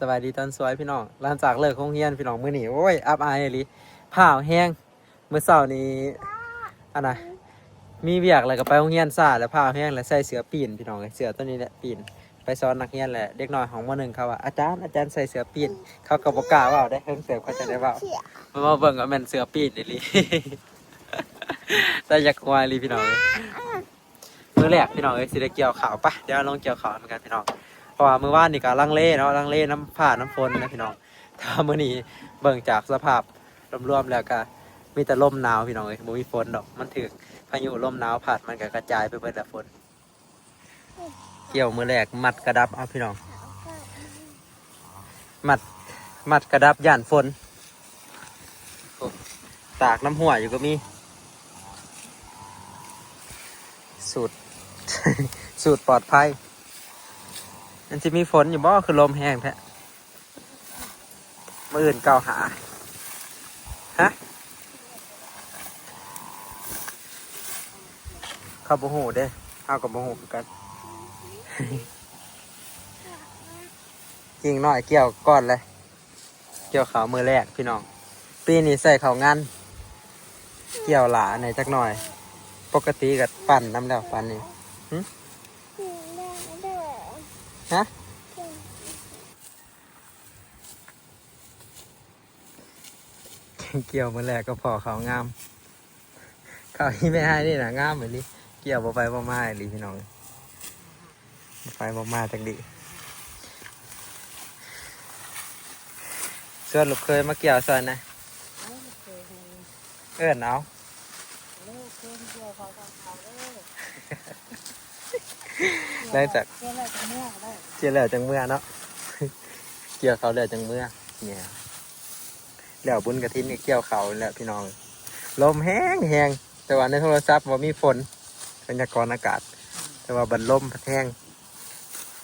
ສະບາຍດີຕອນສວຍພີ່ນ້ອງ ຫຼັງຈາກເລີກໂຮງຮຽນພີ່ນ້ອງ ມື້ນີ້ ໂອ້ຍ ອັບອາຍອີ່ຫຼີ ພ້າວແຮງ. ມື້ເຊົ້ານີ້ ອັນນະ ມີວຽກແລ້ວກໍໄປໂຮງຮຽນຊ້າ ແລ້ວພ້າວແຮງ ແລ້ວໃສ່ເສື້ອປີ້ນພີ່ນ້ອງເອີຍ ເສື້ອໂຕນີ້ແຫຼະປີ້ນ ໄປສອນນັກຮຽນ ແລະ ເດັກນ້ອຍຫ້ອງ ມໍໜຶ່ງ ເຂົາວ່າ ອາຈານ ອາຈານໃສ່ເສື້ອປີ້ນ ເຂົາກໍບໍ່ກ້າເວົ້າເດ້ ເທິງເຕີບເຂົາຈະໄດ້ເວົ້າ ມາເບິ່ງກໍແມ່ນເສື້ອປີ້ນອີ່ຫຼີ ຕາຢາກຫົວອີ່ຫຼີພີ່ນ້ອງເອີຍ. ມື້ແລກພີ່ນ້ອງເອີຍ ຊິໄດ້ກ່ຽວເຂົ້າ ໄປ ດຽວລົງກ່ຽວເຂົ້ານຳກັນພີ່ນ້ອງ ເພາະວ່າມື້ວານນີ້ກໍລັງເລເນາະ ລັງເລນຳຟ້ານຳຝົນນະພີ່ນ້ອງ ແຕ່ວ່າມື້ນີ້ເບິ່ງຈາກສະພາບລວມໆແລ້ວກໍມີແຕ່ລົມໜາວພີ່ນ້ອງເອີຍ ບໍ່ມີຝົນດອກ ມັນຖືກພາຍຸລົມໜາວພັດ ມັນກໍກະຈາຍໄປເບິດແລ້ວຝົນ. ກ່ຽວມື້ແລກມັດກະດັບ ເອົາພີ່ນ້ອງ ມັດ ມັດກະດັບຢ້ານຝົນ ໂອ້ ຕາກນ້ຳຫ້ວຍຢູ່ກໍມີ ສູດ ສູດປອດໄພ. ມັນຊິມີຝົນຢູ່ບໍ່ ຄືລົມແຮງແທ້? ມື້ອື່ນເກົ້າຫ້າ ຮະ ເຂົາບໍ່ຮູ້ເດ້ ເຮົາກໍບໍ່ຮູ້ຄືກັນ. ກິ່ງນ້ອຍກ່ຽວກ່ອນເລີຍ ກ່ຽວເຂົ້າມື້ແລກພີ່ນ້ອງ ປີນີ້ໃສ່ເຂົ້າງານ ກ່ຽວຫຼ້າແດ່ຈັກໜ່ອຍ ປົກກະຕິກໍປັ່ນນຳແລ້ວປານນີ້ ຫຶ ຮະ. ກ່ຽວມື້ແລກກໍພໍເຂົ້າງາມ ເຂົ້າທີ່ແມ່ໃຫ້ນີ້ນະງາມອີ່ຫຼີ ກ່ຽວບໍ່ໄປບໍ່ມາອີ່ຫຼີພີ່ນ້ອງ ບໍ່ໄປບໍ່ມາຈັກດີ. ຊວນລູກເຂີຍມາກ່ຽວຊ່ອຍນະ ເອີ້ນເອົາ ເລີກເລີກເລີກເລີກເລີກ ຫຼັງຈາກ ກ່ຽວແລ້ວຈັ່ງເມືອເນາະ ກ່ຽວເຂົ້າແລ້ວຈັ່ງເມືອ ແລ້ວບຸນກະຖິນກໍກ່ຽວເຂົ້າແລ້ວພີ່ນ້ອງ ລົມແຮງແຮງ ແຕ່ວ່າໃນໂທລະສັບບໍ່ມີຝົນ ພະຍາກອນອາກາດ ແຕ່ວ່າບັດລົມພັດແຮງ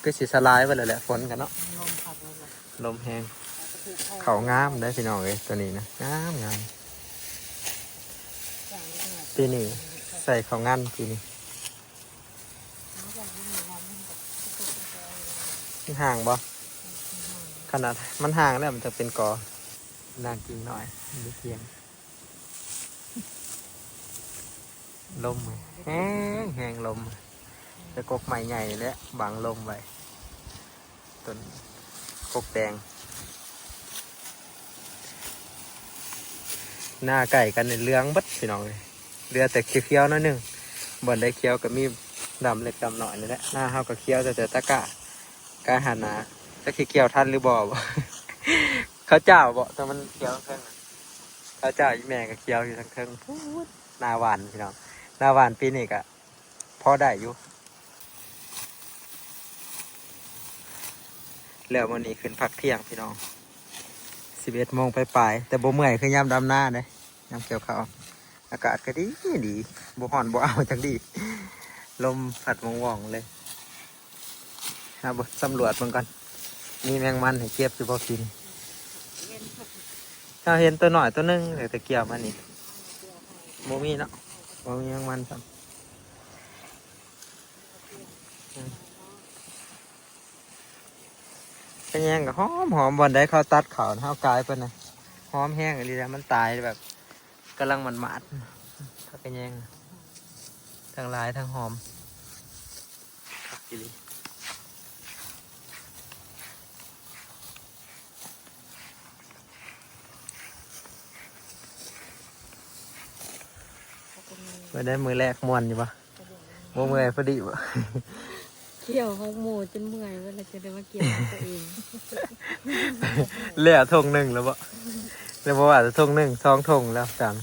ຄືຊິສະຫຼາຍໄປແລ້ວແຫຼະ ຝົນກັນເນາະ ລົມແຮງ ເຂົ້າງາມເດ້ພີ່ນ້ອງເອີຍ ໂຕນີ້ນະ ງາມໆ ປີນີ້ໃສ່ເຂົ້າງານປີນີ້ ມັນຫ່າງບໍ່? ຂະໜາດມັນຫ່າງແລ້ວມັນຈະເປັນກໍ ນາງກິ່ງນ້ອຍຢູ່ທຽງ ລົມແຮງແຮງ ລົມ ແຕ່ກົກໄມ້ໃຫຍ່ນີ້ແຫຼະບັງລົມໄວ້ ຕົ້ນກົກແດງ ນາໃກ້ກັນນີ້ເຫຼືອງເບິດພີ່ນ້ອງເອີຍ ເຫຼືອແຕ່ຂຽວໆໜ້ອຍໜຶ່ງ ບ່ອນໃດຂຽວກໍມີດຳເລັກດຳນ້ອຍນີ້ແຫຼະ ນາເຮົາກໍຂຽວແຕ່ ແຕ່ຕະກ້າ ກະຫັ້ນນະ ຈັກຊິກ່ຽວທັນຫຼືບໍ່ ເຂົາເຈົ້າບໍ ແຕ່ມັນຂຽວເທິງ ເຂົາເຈົ້າ ອີ່ແມ່ກໍຂຽວຢູ່ທາງເທິງພຸ້ນ ນາຫວ່ານພີ່ນ້ອງ ນາຫວ່ານປີນີ້ກະພໍໄດ້ຢູ່ ແລ້ວມື້ນີ້ຂຶ້ນພັກທ່ຽງພີ່ນ້ອງ ສິບເອັດໂມງປາຍໆ ແຕ່ບໍ່ເມື່ອຍຄືຍາມດຳນາເດ້ ຍາມກ່ຽວເຂົ້າ ອາກາດກໍດີດີ ບໍ່ຮ້ອນບໍ່ອ້າວຈັກດີ້ ລົມພັດວ່ອງໆເລີຍ. ເຮົາເບິ່ງ ສຳຫຼວດເບິ່ງກ່ອນ ມີແມງມັນໃຫ້ເກັບຢູ່ບໍ່ປີນີ້? ເຮົາເຫັນຕົວນ້ອຍຕົວໜຶ່ງ ແຕ່ກ່ຽວມານີ້ ບໍ່ມີເນາະ ບໍ່ມີແມງມັນຊ້ຳ. ຂະແຍງກໍຫອມໆ ບ່ອນໃດເຂົາຕັດເຂົ້າ ເຮົາກາຍໄປນະ ຫອມແຮງອີ່ຫຼີ ມັນຕາຍແບບ ກຳລັງໝາດໆ ຜັກຂະແຍງ ທັງຫຼາຍທັງຫອມ ຄັກອີ່ຫຼີ. ເມື່ອໃດ ມື້ແລກມ່ວນຢູ່ບໍ່? ບໍ່ເມື່ອຍພໍດີບໍ່? ກ່ຽວຮອກໂມຈົນເມື່ອຍເບິດແລ້ວ ຈະໄດ້ມາກ່ຽວຂອງຕົວເອງ. ແລ້ວທົ່ງໜຶ່ງແລ້ວບໍ່? ແລ້ວບໍ່ວ່າແຕ່ທົ່ງໜຶ່ງ ສອງທົ່ງແລ້ວການ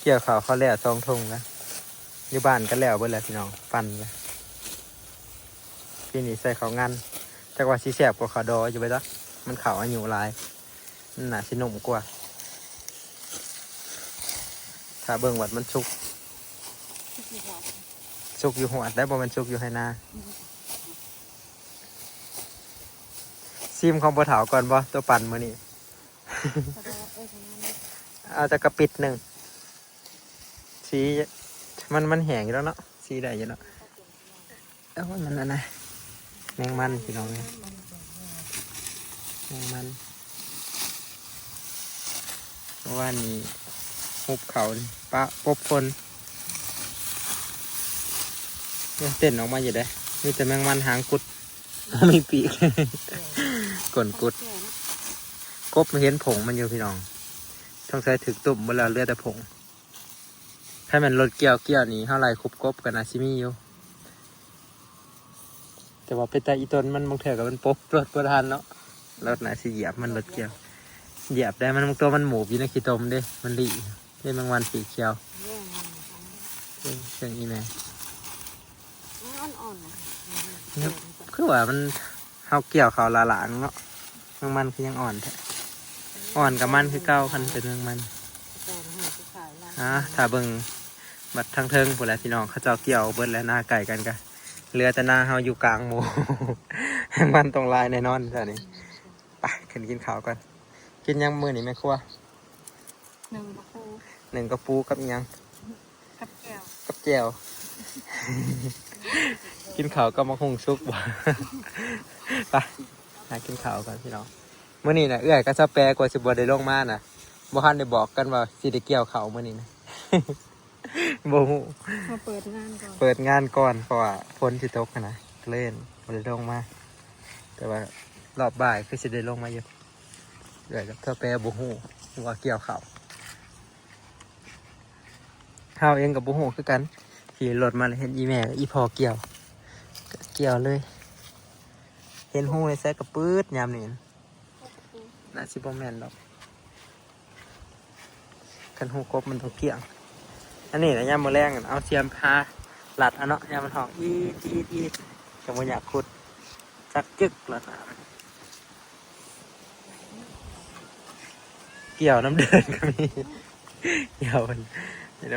ກ່ຽວເຂົ້າ ເຂົາແລ້ວສອງທົ່ງແລ້ວ. ຢູ່ບ້ານກໍແລ້ວເບິດແລ້ວພີ່ນ້ອງ ປັ່ນແລ້ວ. ປີນີ້ໃສ່ເຂົ້າງານ ຈັກວ່າຊິແຊບກວ່າເຂົ້າດໍຢູ່ບໍ່ຈັກ ມັນເຂົ້າອາຍຸຫຼາຍ. ມັນໜ້າຊິໜຸ່ມກວ່າ ຖ້າເບິ່ງວ່າມັນສຸກ ສຸກຢູ່ຮວດໄດ໋ ບໍ່ແມ່ນສຸກຢູ່ໄຮ່ນາ. ຊີມຂອງພໍ່ເຖົ້າກ່ອນບໍ່ ຕົວປັ່ນມື້ນີ້? ເອົາຈັກກະປິດໜຶ່ງ ສີ ມັນ ມັນແຫ້ງຢູ່ແລ້ວເນາະ ສີໄດ້ຢູ່ເນາະ. ໂອ້ຍ ມັນອັນນະ ແມງມັນພີ່ນ້ອງເອີຍ. ແມງມັນ ເມື່ອວານນີ້ຫຸບເຂົ້າປະປົບຝົນ ຍັງເຕັ້ນອອກມາຢູ່ເດ້ ມີແຕ່ແມງມັນຫາງກຸດ ບໍ່ມີປີກ ກົ້ນກຸດ ກົບເຫັນຜົງມັນຢູ່ພີ່ນ້ອງ ສົງໄສຖືກຕົ້ມໝົດແລ້ວ ເຫຼືອແຕ່ຜົງ. ຄັນແມ່ນລົດກ່ຽວກ່ຽວນີ້ ເຮົາໄລ່ຄຸບກົບກໍໜ້າຊິມີຢູ່ ແຕ່ວ່າເປັນຕາອີ່ຕົນມັນ ບາງເທື່ອກໍມັນປົບລົດບໍ່ທັນເນາະ ລົດໜ້າຊິຢຽບມັນ ລົດກ່ຽວຢຽບໄດ້ ມັນ ບາງຕົວມັນໝູບຢູ່ໃນຂີ້ຕົມເດ້ ມັນລີ້ເດ້ ແມງວັນສີຂຽວ ເອີ ເຊິ່ງອີ່ແມ່ ມັນອ່ອນໆນະ ຄືວ່າມັນ ເຮົາກ່ຽວເຂົ້າຫຼ້າໆເນາະ ແມງມັນຄືຍັງອ່ອນແທ້ ອ່ອນກັບມັນຄືເກົ່າ ຄັນເປັນແມງມັນ ອ່າ ຖ້າເບິ່ງບັດທາງເທິງພຸ້ນແຫຼະພີ່ນ້ອງ ເຂົາເຈົ້າກ່ຽວເບິດແລ້ວ ນາໃກ້ກັນກະເຫຼືອແຕ່ນາເຮົາຢູ່ກາງໝູ່ ແມງມັນຕ້ອງຫຼາຍແນ່ນອນຊະນີ້ ໄປ ຂຶ້ນກິນເຂົ້າກ່ອນ ກິນຫຍັງມື້ນີ້ແມ່ຄົວ? ໜຶ່ງກະປູ ໜຶ່ງກະປູກັບອີ່ຫຍັງ? ກັບແຈ່ວ ກັບແຈ່ວ ກິນເຂົ້າກັບໝາກຫຸ່ງສຸກບໍ່? ໄປ ຫາກິນເຂົ້າກ່ອນພີ່ນ້ອງ ມື້ນີ້ນະ ເອື້ອຍກັບສາວແປກວ່າຊິບໍ່ໄດ້ລົງມານະ ບໍ່ທັນໄດ້ບອກກັນວ່າຊິໄດ້ກ່ຽວເຂົ້າມື້ນີ້ນະ ບໍ່ຮູ້ ມາເປີດງານກ່ອນ ເປີດງານກ່ອນ ເພາະວ່າຝົນຊິຕົກຫັ້ນນະ ກໍເລີຍບໍ່ໄດ້ລົງມາ ແຕ່ວ່າຮອບບ່າຍຄືຊິໄດ້ລົງມາຢູ່ ເອື້ອຍກັບສາວແປບໍ່ຮູ້ວ່າກ່ຽວເຂົ້າ ເຮົາເອງກໍບໍ່ຮູ້ຄືກັນ ຂີ່ລົດມາແລ້ວເຫັນອີ່ແມ່ກັບອີ່ພໍ່ກ່ຽວ ກໍກ່ຽວເລີຍ ເຫັນຮູໃນໃສກໍປືດຍາມນີ້ ໜ້າຊິບໍ່ແມ່ນດອກ ຄັນຮູກົບມັນຕ້ອງກ້ຽງ ອັນນີ້ນະ ຍາມມື້ແລງເອົາສຽມພາລັດເອົາເນາະ ຍາມມັນຮ້ອງອີດໆໆ ກໍບໍ່ຢາກຂຸດ ຈັກຈຶກລະນະ ກ່ຽວນຳເດີ່ນກໍມີ ກ່ຽວນ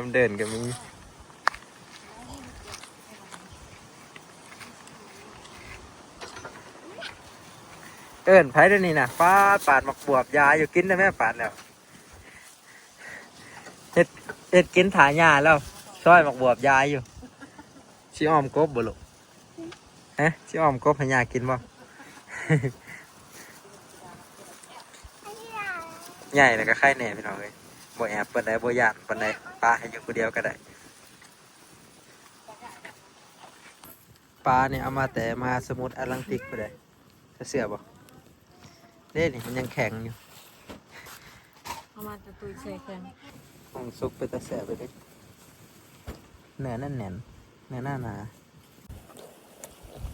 ຳເດີ່ນກໍມີ ເອີ້ນໃຜດຽວນີ້ນະ ປາດ ປາດໝາກບວບຢາຢູ່ ກິນໄດ້ແມ້ ປາດແລ້ວ ເຮັດ ເຮັດກິນຖ້າຍ່າແລ້ວ ຊອຍໝາກບວບຢາຢູ່ ຊິອ້ອມກົບບໍ່ລູກ? ຮະ ຊິອ້ອມກົບໃຫ້ຍ່າກິນບໍ່? ໃຫຍ່ແລ້ວກໍໄຄແດ່ພີ່ນ້ອງເອີຍ ບໍ່ແອບປານໃດ ບໍ່ຢ້ານປານໃດ ປະໃຫ້ຢູ່ຜູ້ດຽວກໍໄດ້ ປານີ້ເອົາມາແຕ່ມະຫາສະໝຸດອາລັງຕິກພຸ້ນເດ້ ເຈົ້າເຊື່ອບໍ່? ເດ້ນີ້ມັນຍັງແຂງຢູ່ ເອົາມາແຕ່ຕູ້ແຊ່ແຂງ ຫຸ່ງສຸກເປັນຕາແຊບເລີຍເດ້ ເນື້ອແໜ້ນໆ ເນື້ອໜາ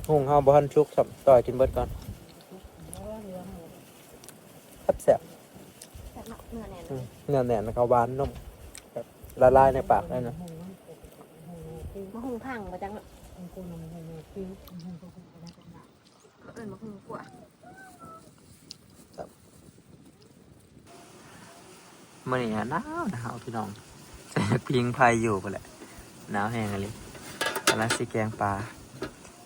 ໆ ຫຸ່ງເຮົາບໍ່ທັນສຸກຊ້ຳ ຕໍ່ກິນເບິດກ່ອນ ແຊບໆ ແຊບເນາະ ເນື້ອແໜ້ນ ອືມ ເນື້ອແໜ້ນ ແລ້ວກໍຫວານນຸ້ມ ແບບລະລາຍໃນປາກເລີຍນະ ມະຫຸ່ງພັງບໍ່ຈັກເນາະ ເອີ້ນມະຫຸ່ງຂົ້ວ ມື້ນີ້ນາວໜາວພີ່ນ້ອງ ໃສ່ປີ້ງໄຟຢູ່ພຸ້ນແຫຼະ ໜາວແຮງອີ່ຫຼີ ກຳລັງຊິແກງປາ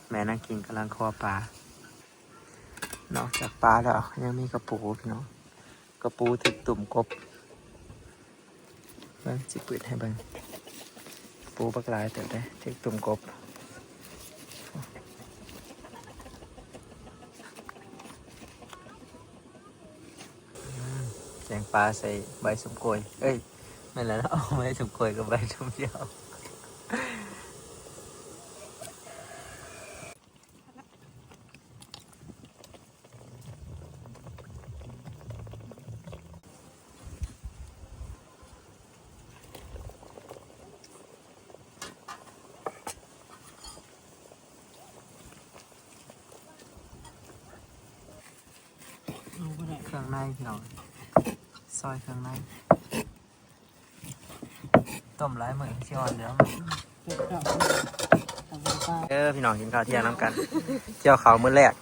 ແມ່ນາງກິ້ງກຳລັງຄົ່ວປາ ນອກຈາກປາແລ້ວຍັງມີກະປູພີ່ນ້ອງ ກະປູຖືກຕຸ່ມກົບ ເບິ່ງ ຊິເປີດໃຫ້ເບິ່ງ ປູບັກຫຼາຍເຕີບເດ້ ຖືກຕຸ່ມກົບ ແກງປາໃສ່ໃບສົມໂກຍ ເອີຍ ແມ່ນແລ້ວເນາະ ໃບສົມໂກຍກັບໃບສົມດຽວ. ເຄື່ອງໃນພີ່ນ້ອງ ຊອຍເຄື່ອງໃນ. ຕົ້ມຫຼາຍມື້ຊິອ່ອນເດີ. ເດີພີ່ນ້ອງ ກິນເຂົ້າທ່ຽງນຳກັນ ກ່ຽວເຂົ້າມື້ແລກ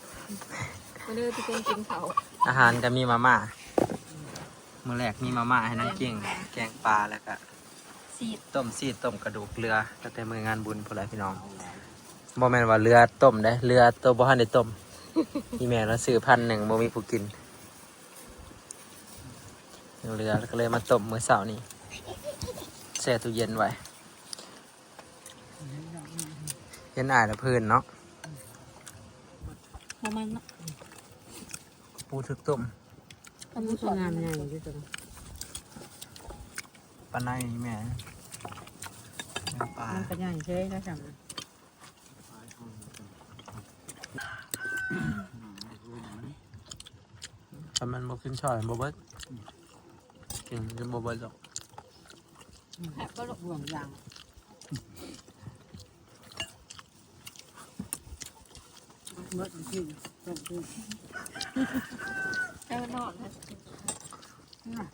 ມາເດີທຸກຄົນກິນເຂົ້າ. ອາຫານກໍມີມາມ່າ ມື້ແລກມີມາມ່າໃຫ້ນາງກິ້ງ ແກງປາ ແລ້ວກໍ ຊີ້ນ ຕົ້ມຊີ້ນ ຕົ້ມກະດູກເຫຼືອ ຕັ້ງແຕ່ມື້ງານບຸນພຸ້ນແຫຼະພີ່ນ້ອງ. ບໍ່ແມ່ນວ່າເຫຼືອຕົ້ມເດ້ ເຫຼືອໂຕບໍ່ທັນໄດ້ຕົ້ມ ອີ່ແມ່ລາວຊື້ພັນໜຶ່ງ ບໍ່ມີຜູ້ກິນ ຍັງເຫຼືອ ກໍເລີຍມາຕົ້ມມື້ເຊົ້ານີ້ ແຊ່ຕູ້ເຢັນໄວ້. ເຫັນອ້າຍລະເພີນເນາະ ບໍ່ມັນເນາະ. ປູຖືກຕົ້ມ ກໍມີຄົວງາມໃຫຍ່ຢູ່ຕົວນີ້ ປາໄນແມ່ ແມ່ນປາ ມັນກໍໃຫຍ່ເລີຍນະຊັ້ນ ຄັນມັນບໍ່ກິນຊອຍບໍ່ເບິດ ກິນ ກິນບໍ່ເບິດດອກ ແຄບບໍ່ລູກ ຫ່ວງຢາງ ເບິດກິນ ເອີ ນອນແລ້ວ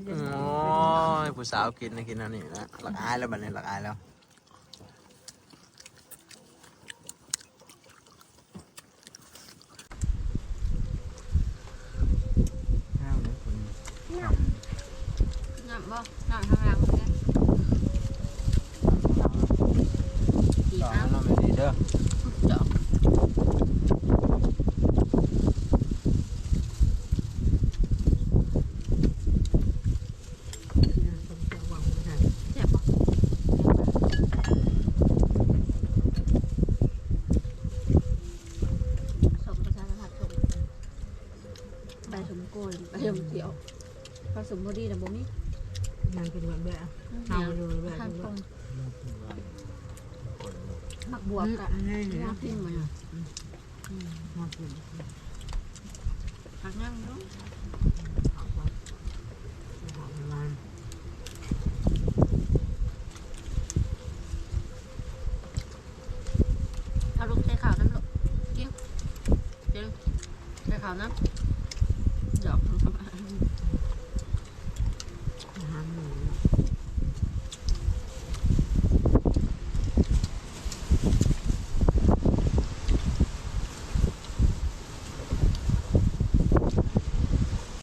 ໂອ້ຍ ຜູ້ສາວກິນ ກິນອັນນີ້ລະ ລະອາຍແລ້ວ ບັດນີ້ລະອາຍແລ້ວ. ນ້ຳ ນ້ຳບໍ່? ນ້ຳທາງຫຼັງເດ້ ເຈາະ ເອົານ້ຳໃຫ້ດີເດີ ເຈາະ. ແຊບບໍ່? ສົ້ມປະຊາລະພັດ ສົ້ມ ໃບສົ້ມໂກ້ຍ ໃບສົ້ມຂຽວ ປະສົມພໍດີນະບໍ່ມີ ນາງກິນແບບເບາະ ອືມ ເຮົາຢູ່ແບບ ທານຄົນ ໝາກບວບກະ ອືມ ໜ້າກິນ ອືມ ໜ້າກິນ ຜັກຍັງຢູ່ ຜັກຫວານ ເອົາລູກໃສ່ເຂົ້ານຳລູກ ກິນ ກິນ ໃສ່ເຂົ້ານຳ.